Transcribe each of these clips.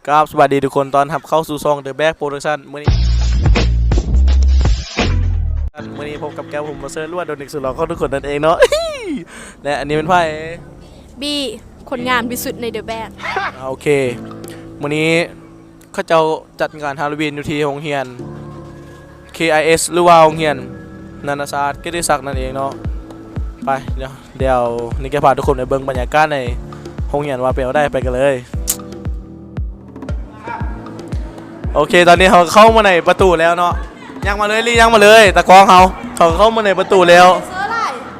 ກາບສະບາຍດີທຸກຄົນ ຕ້ອນຮັບເຂົ້າສູ່ຊ່ອງ The Bag Production ມື້ນີ້ ມື້ນີ້ພົບກັບແກ້ວ ຜົມ ປະເສີດ ຫຼືວ່າ ດອນນິກ ສຸດຫຼໍ່ຂອງທຸກຄົນນັ້ນເອງເນາະ ແລະ ອັນນີ້ແມ່ນໃຜ? ບີ ຄົນງາມທີ່ສຸດໃນ The Bag ອ່າ ໂອເຄ ມື້ນີ້ ເຂົາເຈົ້າຈັດງານຮາໂລວີນຢູ່ທີ່ໂຮງຮຽນ ເຄ ໄອ ເອສ ຫຼືວ່າໂຮງຮຽນນານາຊາດເກຍດຕິສັກນັ້ນເອງເນາະ. ໄປ ດຽວ ດຽວນີ້ຈະພາທຸກຄົນໄປເບິ່ງບັນຍາກາດໃນໂຮງຮຽນວ່າເປັນແນວໃດ ໄປກັນເລີຍ. ໂອເຄ ຕອນນີ້ເຮົາເຂົ້າມາໃນປະຕູແລ້ວເນາະ. ຍ່າງມາເລີຍ ລີ່ຍ່າງມາເລີຍ ຕາກ້ອງເຮົາ ເຂົາເຂົ້າມາໃນປະຕູແລ້ວ.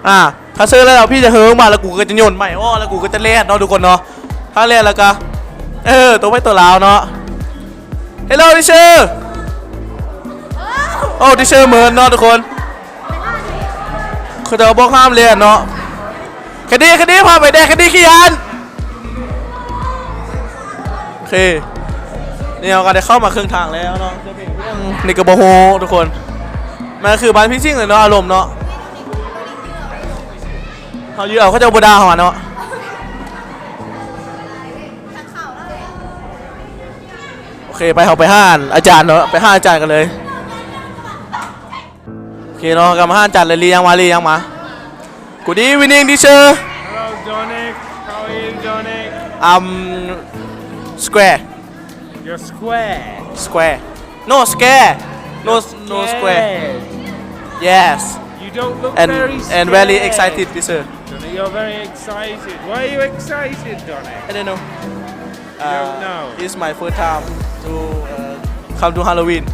ອ່າ ຖ້າເຊີແລ້ວ ພີ່ຈະເຮີມາ ແລ້ວກູກໍຈະໂຍນໄມ້ອອກ ແລ້ວກູກໍຈະແລ່ນເນາະ ທຸກຄົນເນາະ. ຖ້າແລ່ນແລ້ວກໍ ເອີ ໂຕໄມ້ໂຕລາວເນາະ. Hello teacher. ໂອ້ teacher ເມີນເນາະ ທຸກຄົນ ເຂົາເຈົ້າບອກຫ້າມແລ່ນເນາະ. ຄະດີ ຄະດີ ພາໄປແດ່ ຄະດີຂີ້ຢ້ານ. ໂອເຄ ນີ້ເຮົາກໍໄດ້ເຂົ້າມາເຄິ່ງທາງແລ້ວເນາະ. ນີ້ກໍບໍ່ຮູ້ທຸກຄົນ ມັນຄືບ້ານຜີສິງເລີຍເນາະ ອາລົມເນາະ. ເຮົາຢູ່ເອົາ ເຂົາເຈົ້າບໍ່ດ່າເຮົາເນາະ. ໂອເຄ ໄປ ເຮົາໄປຫາອາຈານເນາະ ໄປຫາອາຈານກັນເລີຍ. ໂອເຄເນາະ ເຮົາກໍມາຫາອາຈານເລີຍ. ລີ່ຍ່າງມາ ລີ່ຍ່າງມາ. Good evening teacher. Hello Donik. How are you Donik? I'm square. You're square. Square. No, scare. No, no, square. Yes. You don't look very scared. And very excited teacher. You're very excited. Why are you excited Donik? I don't know. Uh, it's my first time to, uh, come to Halloween.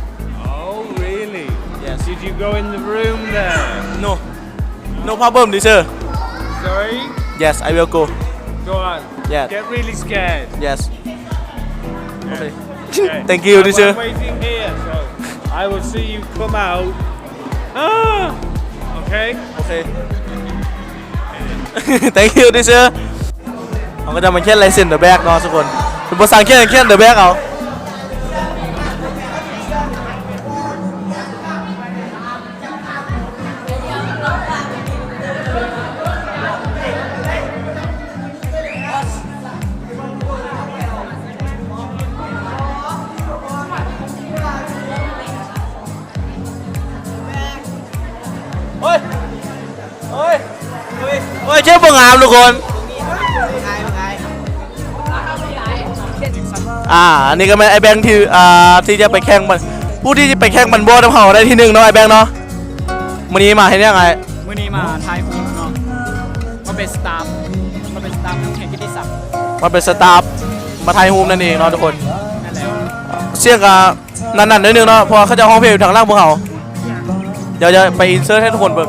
Oh, really? Yes. Did you go in the room there? No. No problem teacher. Sorry? Yes, I will go. Go on. Yes. Get really scared. Yes. Okay. Thank you teacher. I'm waiting here, so I will see you come out. Ah! Okay. Okay. Thank you teacher. ເຮົາກໍຈະມາຂຽນລາຍເຊັນ The Bag ເນາະທຸກຄົນ. ເປັນພາສາອັງກິດຂຽນ The Bag ເອົາ. ໂອ້ຍ ໂອ້ຍ ໂອ້ຍ ໂອ້ຍ ຂຽນບໍ່ງາມທຸກຄົນ. ອ່າ ອັນນີ້ກໍແມ່ນອ້າຍແບງທີ່ ອ່າ ທີ່ຈະໄປແຂ່ງບັນ ຜູ້ທີ່ຈະໄປແຂ່ງບັນບອນນຳເຮົາໄດ້ທີໜຶ່ງເນາະ ອ້າຍແບງເນາະ. ມື້ນີ້ມາເຮັດຫຍັງອ້າຍ? ມື້ນີ້ມາຖ່າຍຮູບເນາະ ມາເປັນສະຕາຟ ມາເປັນສະຕາຟຂອງເຂດກິດຕິສັກ ມາເປັນສະຕາຟ ມາຖ່າຍຮູບນັ້ນເອງເນາະທຸກຄົນ. ແມ່ນແລ້ວ ສຽງກໍ ນັ້ນໆ ໜ້ອຍໜຶ່ງເນາະ ເພາະວ່າເຂົາເຈົ້າຮ້ອງເພງຢູ່ທາງຫຼັງພວກເຮົາ. ດຽວຈະໄປອິນເສີດໃຫ້ທຸກຄົນເບິ່ງ.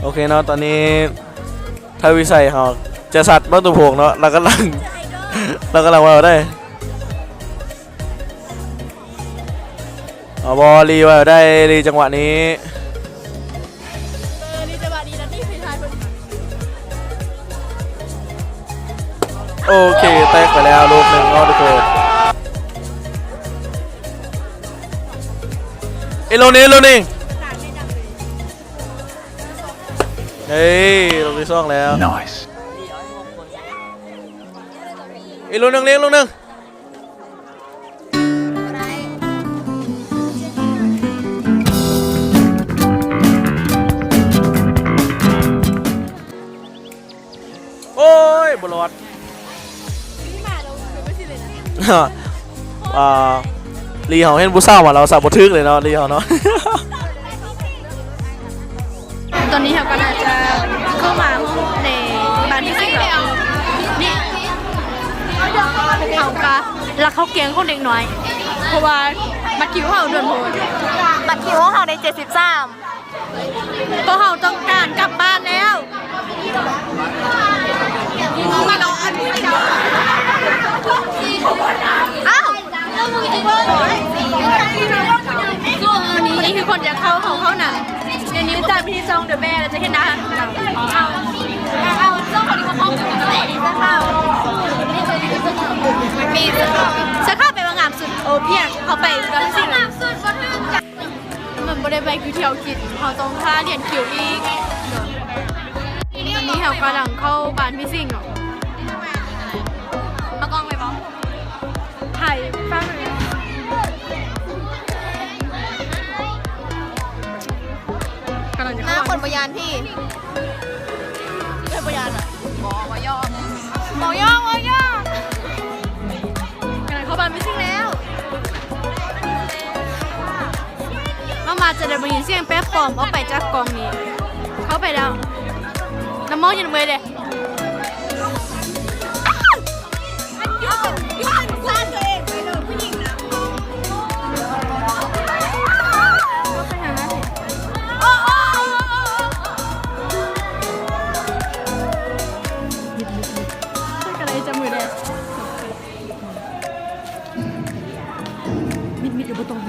ໂອເຄເນາະ ຕອນນີ້ທະວີໄຊເຮົາຈະສັດບັກຕົວໂພງເນາະ ລາວກຳລັງ ລາວກຳລັງເວົ້າໄດ້ ເອົາບໍ່ ລີເວົ້າໄດ້ ລີ ຈັງຫວະນີ້. ເອີ ນີ້ຈັງຫວະນີ້ນະ ນີ້ໄປຖ່າຍເພິ່ນ. ໂອເຄ ແຕກໄປແລ້ວລູກໜຶ່ງເນາະທຸກຄົນ. ອີກລູກໜຶ່ງ ອີກລູກໜຶ່ງ. ເອີ ລູກທີສອງແລ້ວ. ອີກລູກໜຶ່ງ ອີກລູກໜຶ່ງ. ໂອ້ຍ ບໍ່ລອດ. ອ່າ ລີເຮົາເຫັນຜູ້ສາວມາ ລາວສັບບໍ່ຖືກເລີຍເນາະ ລີເຮົາເນາະ. ຕອນນີ້ເຮົາກໍໜ້າຈະເຂົ້າມາໃນບ້ານພິເສດແລ້ວ ນີ້ ເຮົາກະລັກເຂົ້າກຽງຂອງເດັກນ້ອຍ ເພາະວ່າບັດຄິວເຮົາດ່ວນໂພດ ບັດຄິວຂອງເຮົາໄດ້ເຈັດສິບສາມ ພວກເຮົາຕ້ອງການກັບບ້ານແລ້ວ. ອ້າວ. ມີຊ່ອງເດີແບ ແລ້ວຈະເຫັນໜ້າເຮົາ ເອົາ ເອົາຊ່ອງຄົນທີ່ບໍ່ພ້ອມສຸດ ເສື້ອຂາວ ເສື້ອຂາວແປວ່າງາມສຸດ. ໂອ ພຽງ ເຂົ້າໄປ ງາມສຸດ ບໍ່ຖືກ ມັນບໍ່ໄດ້ໄປຄືທີ່ເຮົາຄິດ ເຮົາຕ້ອງຖ້າລຽນຄິວອີກ. ຕອນນີ້ເຮົາກຳລັງເຂົ້າບານພີ່ສິງເນາະ ເອົາກ້ອງໄປບໍ່? ຖ່າຍຟັງ ກຳລັງຈະເຂົ້າ ໜ້າຄົນບໍ່ຢ້ານຜີ ເອີ ບໍ່ຢ້ານ ບໍ່ ບໍ່ຍອມ ບໍ່ຍອມ ບໍ່ຍອມ ກຳລັງເຂົ້າບານພີ່ສິງແລ້ວ. ມາ ມາ ຈະໄດ້ບໍ່ຍິນສຽງແປບປອມອອກໄປຈາກກ້ອງນີ້. ເຂົ້າໄປແລ້ວ ນ້ຳໝໍ້ຢູ່ນຳເອີຍເດ້. ມິດໆ ບໍ່ຕ້ອງ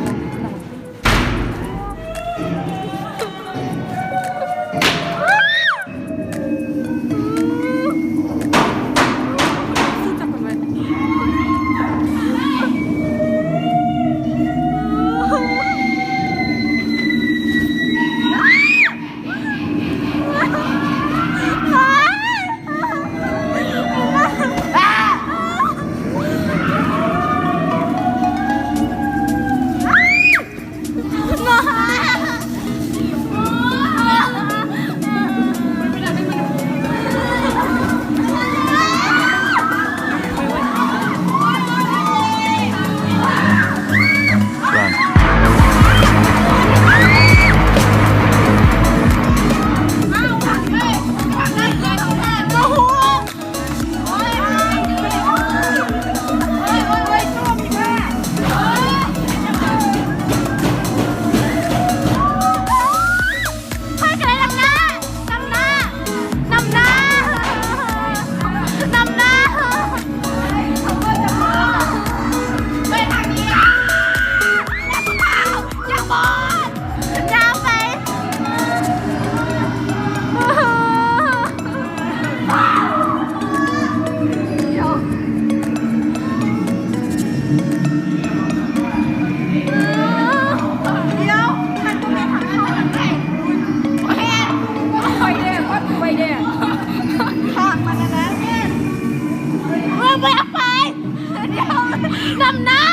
ນຳໜ້າ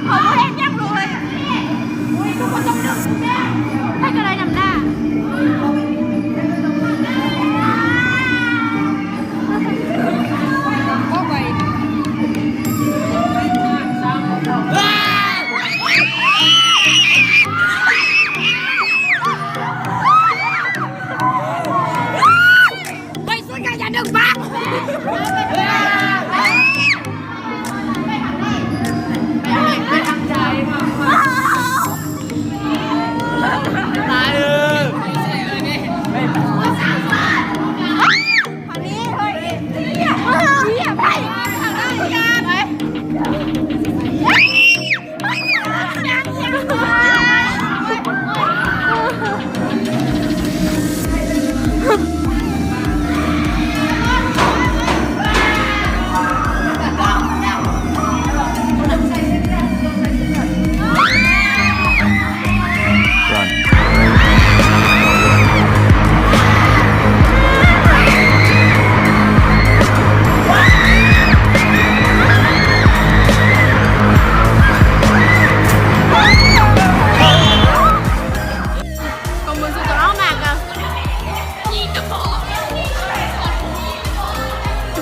ເຂົາບໍ່ເຮັດຫຍັງເລີຍ ໃຜກໍໄດ້ນຳໜ້າ. ໄປສຸດ ຢ່າ ຢ່າດຶງບັງ ຕາຍເອີຍ.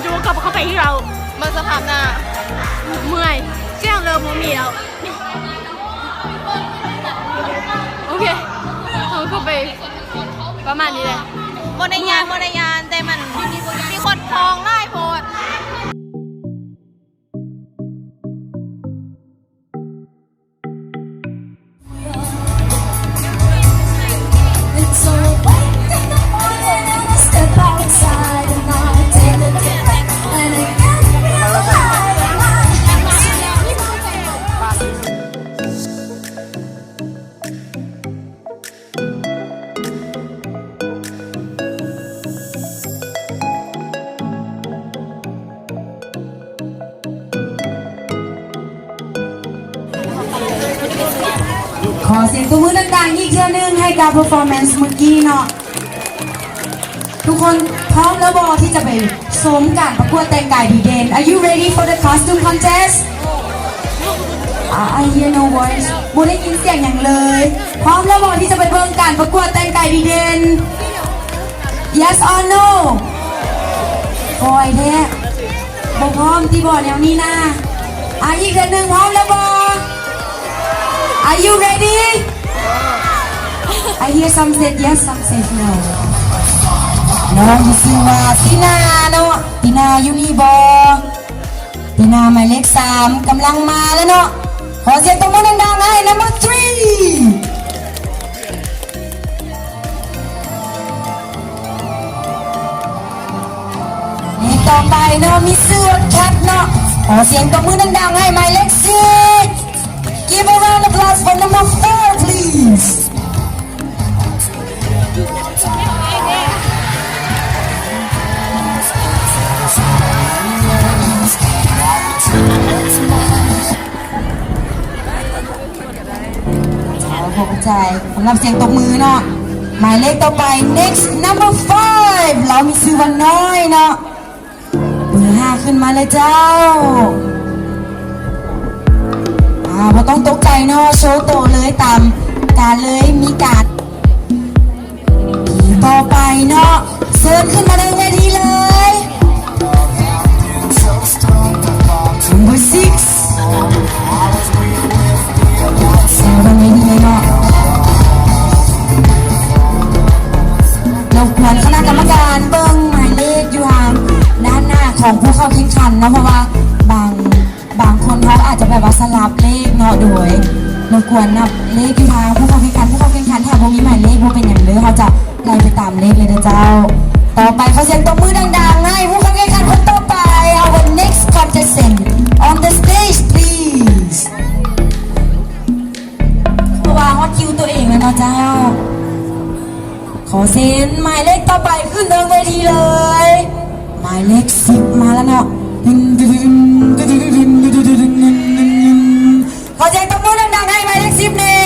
ຈະບໍ່ກັບເຂົ້າໄປອີກແລ້ວ ເບິ່ງສະພາບໜ້າ ເມື່ອຍ ສຽງເລີ່ມບໍ່ມີແລ້ວ. ໂອເຄ ເຮົາເຂົ້າໄປປະມານນີ້ແຫຼະ ບໍ່ໄດ້ຢ້ານ ບໍ່ໄດ້ຢ້ານ ແຕ່ມັນມີຄົນທອງຫຼາຍໂພດ. ຂໍສຽງຕົບມືດັງໆອີກເທື່ອໜຶ່ງໃຫ້ກັບເພີຟໍແມນສ໌ມື້ກີ້ເນາະ. ທຸກຄົນພ້ອມແລ້ວບໍ່ທີ່ຈະໄປຊົມການປະກວດແຕ່ງກາຍດີເດັ່ນ? Are you ready for the costume contest? I hear no voice. ບໍ່ໄດ້ຍິນສຽງຫຍັງເລີຍ. ພ້ອມແລ້ວບໍ່ທີ່ຈະໄປເບິ່ງການປະກວດແຕ່ງກາຍດີເດັ່ນ? Yes or no? ຄ່ອຍແທ້. ບໍ່ພ້ອມຕິບໍແນວນີ້ນາ. ອາ ອີກເທື່ອໜຶ່ງ ພ້ອມແລ້ວບໍ່? Are you ready? I hear some said yes, some said no. ນ້ອງມີຊື່ວ່າຕີນາເນາະ. ຕີນາຢູ່ນີ້ບໍ່? ຕີນາໝາຍເລກສາມກຳລັງມາແລ້ວເນາະ. ຂໍສຽງຕົບມືດັງໆໃຫ້ number three. ເລກຕໍ່ໄປເນາະ ມີຊື່ວ່າແຄທເນາະ. ຂໍສຽງຕົບມືດັງໆໃຫ້ໝາຍເລກສີ່. Give a round of applause for number four, please. ຂອບໃຈສຳລັບສຽງຕົບມືເນາະ. ໝາຍເລກຕໍ່ໄປ next number five ລາວມີຊື່ວ່ານ້ອຍເນາະ. ເບີຫ້າຂຶ້ນມາເລີຍເຈົ້າ. ອາ ບໍ່ຕ້ອງຕົກໃຈເນາະ ໂຊໂຕເລີຍ ຕາມການເລີຍ ມີການ ທີມຕໍ່ໄປເນາະ ເຊີນຂຶ້ນມາເທິງເວທີເລີຍ. Number six ເຊີນເທິງເວທີເລີຍເນາະ. ລົບກວນຄະນະກຳມະການເບິ່ງໝາຍເລກຢູ່ທາງດ້ານໜ້າຂອງຜູ້ເຂົ້າແຂ່ງຂັນເນາະ ເພາະວ່າບາງ ບາງຄົນເຮົາອາດຈະແບບວ່າສະຫຼັບເລກເນາະ. ໂດຍລົບກວນນັບເລກຢູ່ທາງຜູ້ເຂົ້າແຂ່ງຂັນ. ຜູ້ເຂົ້າແຂ່ງຂັນຖ້າບໍ່ມີໝາຍເລກບໍ່ເປັນຫຍັງເດີ ເຮົາຈະໄລ່ໄປຕາມເລກເລີຍເດີເຈົ້າ. ຕໍ່ໄປຂໍສຽງຕົບມືດັງໆໃຫ້ຜູ້ເຂົ້າແຂ່ງຂັນຄົນຕໍ່ໄປ. Our next contestant on the stage, please. ເພາະວ່າຮອດຄິວຕົວເອງແລ້ວເນາະເຈົ້າ. ຂໍເຊີນໝາຍເລກຕໍ່ໄປຂຶ້ນເທິງເວທີເລີຍ. ໝາຍເລກສິບມາແລ້ວເນາະ. ຂໍສຽງຕົບມືດັງໆໃຫ້ໝາຍເລກສິບແດ່.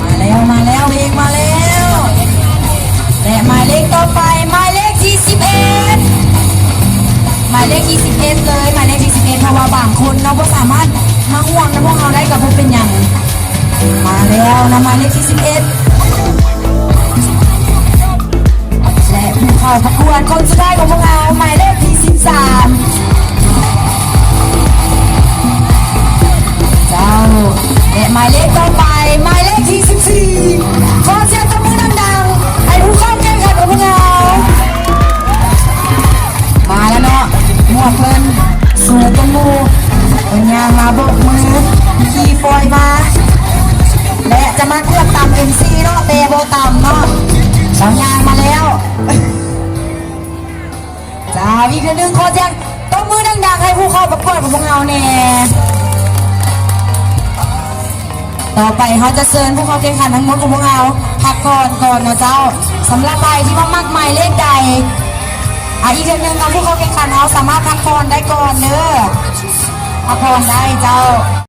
ມາແລ້ວ ມາແລ້ວ ເອງມາແລ້ວ. ແລະໝາຍເລກຕໍ່ໄປ ໝາຍເລກທີສິບເອັດ. ໝາຍເລກທີສິບເອັດເລີຍ ໝາຍເລກທີສິບເອັດ ເພາະວ່າບາງຄົນເນາະ ບໍ່ສາມາດມາຮ່ວມນຳພວກເຮົາໄດ້ກໍບໍ່ເປັນຫຍັງ. ມາແລ້ວນະ ໝາຍເລກທີສິບເອັດ ແລະຜູ້ເຂົ້າປະກວດຄົນສຸດທ້າຍຂອງພວກເຮົາ ໝາຍເລກທີສິບສາມ ເຈົ້າ. ແລະໝາຍເລກຕໍ່ໄປ ໝາຍເລກທີສິບສີ່. ຂໍສຽງຕົບມືດັງໆໃຫ້ຜູ້ເຂົ້າແຂ່ງຂັນຂອງພວກເຮົາ. ມາແລ້ວເນາະ ໝວກເພິ່ນສວຍກວ່າໝູ່. ເພິ່ນຍ່າງມາໂບກມືຂີ່ຟອຍມາ ແລະຈະມາເກືອບຕຳເອັມຊີເນາະ ແຕ່ບໍ່ຕຳເນາະ. ເຈົ້າຍ່າງມາແລ້ວ. ເຈົ້າ ອີກເທື່ອໜຶ່ງ ຂໍສຽງຕົບມືດັງໆໃຫ້ຜູ້ເຂົ້າປະກວດຂອງພວກເຮົາແດ່. ຕໍ່ໄປເຮົາຈະເຊີນຜູ້ເຂົ້າແຂ່ງຂັນທັງໝົດຂອງພວກເຮົາພັກຜ່ອນກ່ອນເນາະເຈົ້າ. ສຳລັບໃຜທີ່ວ່າມັກໝາຍເລກໃດ ອາ ອີກເທື່ອໜຶ່ງ ເອົາ ຜູ້ເຂົ້າແຂ່ງຂັນເຮົາສາມາດພັກຜ່ອນໄດ້ກ່ອນເດີ. ພັກຜ່ອນໄດ້ເຈົ້າ.